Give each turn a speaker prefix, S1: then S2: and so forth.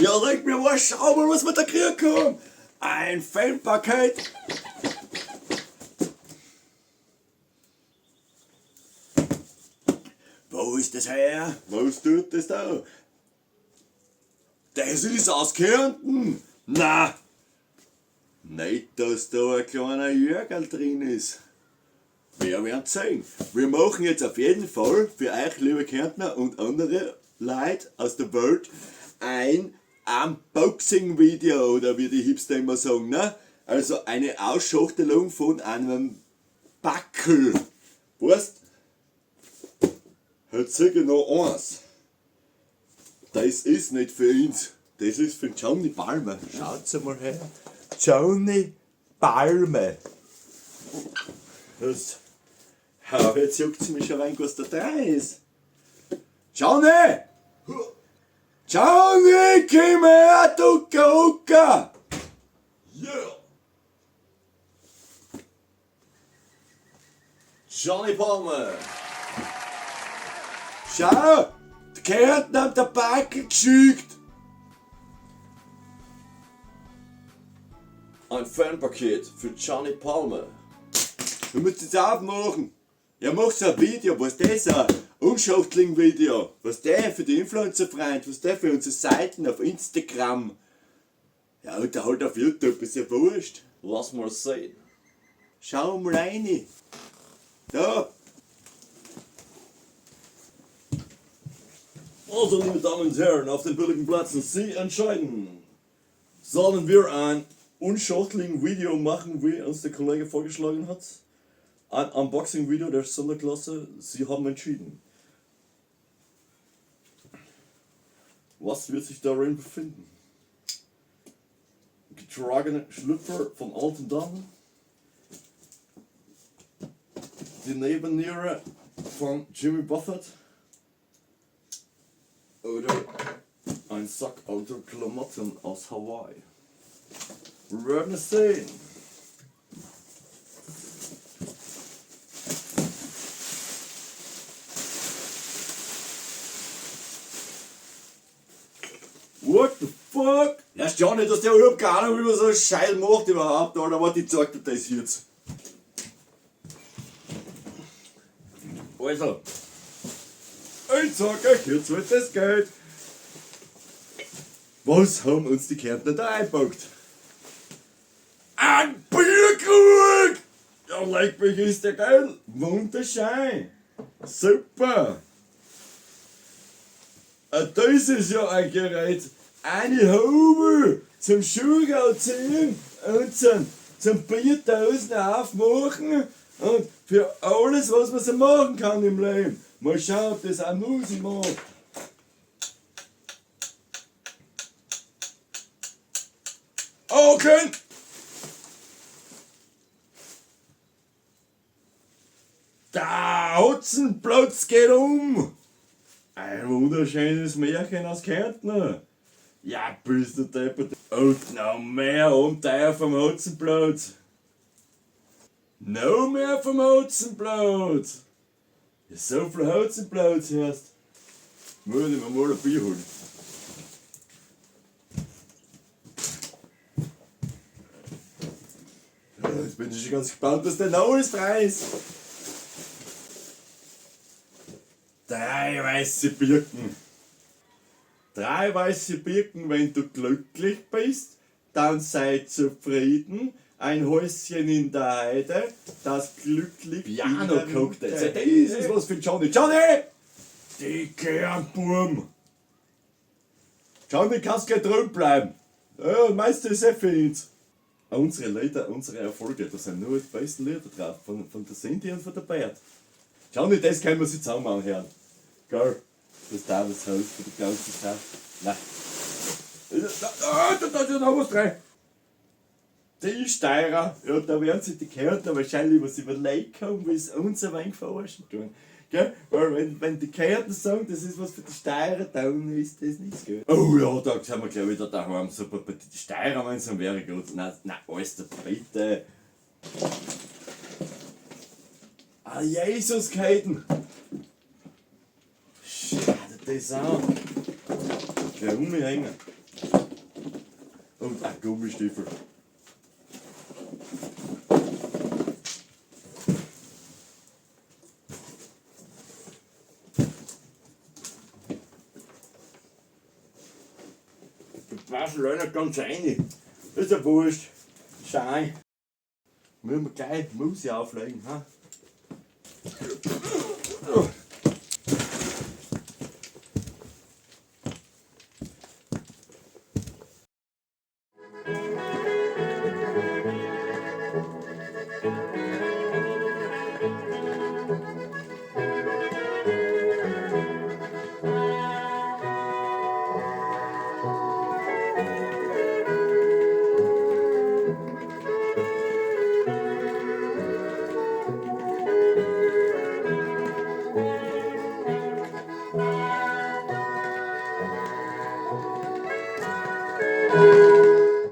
S1: Ja, leg mir mal, schau mal, was wir da gekriegt haben. Ein Fanpaket. Wo ist das her? Was tut das da? Das ist aus Kärnten. Na, nicht, dass da ein kleiner Jörgerl drin ist. Wir werden sehen. Wir machen jetzt auf jeden Fall für euch, liebe Kärntner und andere Leute aus der Welt, ein Unboxing-Video oder wie die Hipster immer sagen, ne? Also eine Ausschachtelung von einem Backel. Weißt? Jetzt sag ich noch eins. Das ist nicht für uns. Das ist für Johnny Palmer. Schaut's mal her. Johnny Palmer. Das, ja, jetzt juckt's mich schon rein, was da drin ist. Johnny! Johnny, komm her, du Gucker!
S2: Yeah! Johnny Palmer!
S1: Schau! Die Kärntner haben der Backel geschickt!
S2: Ein Fanpaket für Johnny Palmer.
S1: Du musst es aufmachen. Ja, mach so ein Video, was das ein Unschachtling-Video. Was der für die Influencer-Freund, was der für unsere Seiten auf Instagram. Ja, und halt auf YouTube, ist ja wurscht.
S2: Lass mal sehen.
S1: Schau mal rein. Da.
S2: Also, liebe Damen und Herren, auf den billigen Plätzen, Sie entscheiden. Sollen wir ein Unschachtling-Video machen, wie uns der Kollege vorgeschlagen hat? Ein Unboxing-Video der Sonderklasse. Sie haben entschieden. Was wird sich darin befinden? Getragene Schlüpfer von alten Damen? Die Nebenniere von Jimmy Buffett? Oder ein Sack alter Klamotten aus Hawaii? Wir werden es sehen. What the fuck?
S1: Ja, Johnny, dass der überhaupt keine Ahnung, wie man so einen Scheiß macht überhaupt, Alter. Warte, ich zeig dir das jetzt. Also, ich zeig euch jetzt, wie das geht. Was haben uns die Kärntner da eingepackt? Ein Bierkrug! Ja, leck mich, ist der geil! Wunderschön! Super! Ah, das ist ja ein Gerät! Eine Hobel zum Schuhe ziehen und zum Bierdosen aufmachen und für alles, was man so machen kann im Leben. Mal schauen, ob das auch Musik macht. Okay! Der Hotzenplotz geht um! Ein wunderschönes Märchen aus Kärnten. Ja, bist du deppert. Und noch mehr Abenteuer vom Hotzenplotz. Noch mehr vom Hotzenplotz. Ja, so viel Hotzenplotz erst. Muss ich mir mal ein Bier holen. Ja, jetzt bin ich schon ganz gespannt, was denn noch alles frei ist. 3 weiße Birken. 3 weiße Birken, wenn du glücklich bist, dann sei zufrieden. Ein Häuschen in der Heide, das glücklich
S2: Piano
S1: in der
S2: Cocktail.
S1: Mitte. Das ist was für Johnny. Johnny! Die Kernburm! Johnny, kannst gleich drüben bleiben. Ja, meinst du, ist eh für uns. Unsere Lieder, unsere Erfolge, da sind nur die besten Lieder drauf, von der Cindy und von der Bert. Johnny, das können wir sich zusammen anhören. Gell? Das da das Haus für die ganze Zeit. Nein. Da, da, was drin. Die Steirer, ja, da werden sich die Kärntner wahrscheinlich was überlegt haben, wie sie uns ein wenig verarschen tun. Gell? Weil wenn die Kärntner sagen, das ist was für die Steirer, dann ist das nichts, gell? Oh ja, da sind wir gleich wieder daheim. Super, bei den Steirer, wenn es dann wäre gut. Nein, nein, alles der Dritte. Ah, Jesus, Keiten! Schau dir das an. Gleich umhängen. Und ein Gummistiefel. Die passen leider nicht ganz rein. Ist ja wurscht. Schein. Müssen wir gleich Musi auflegen, ha?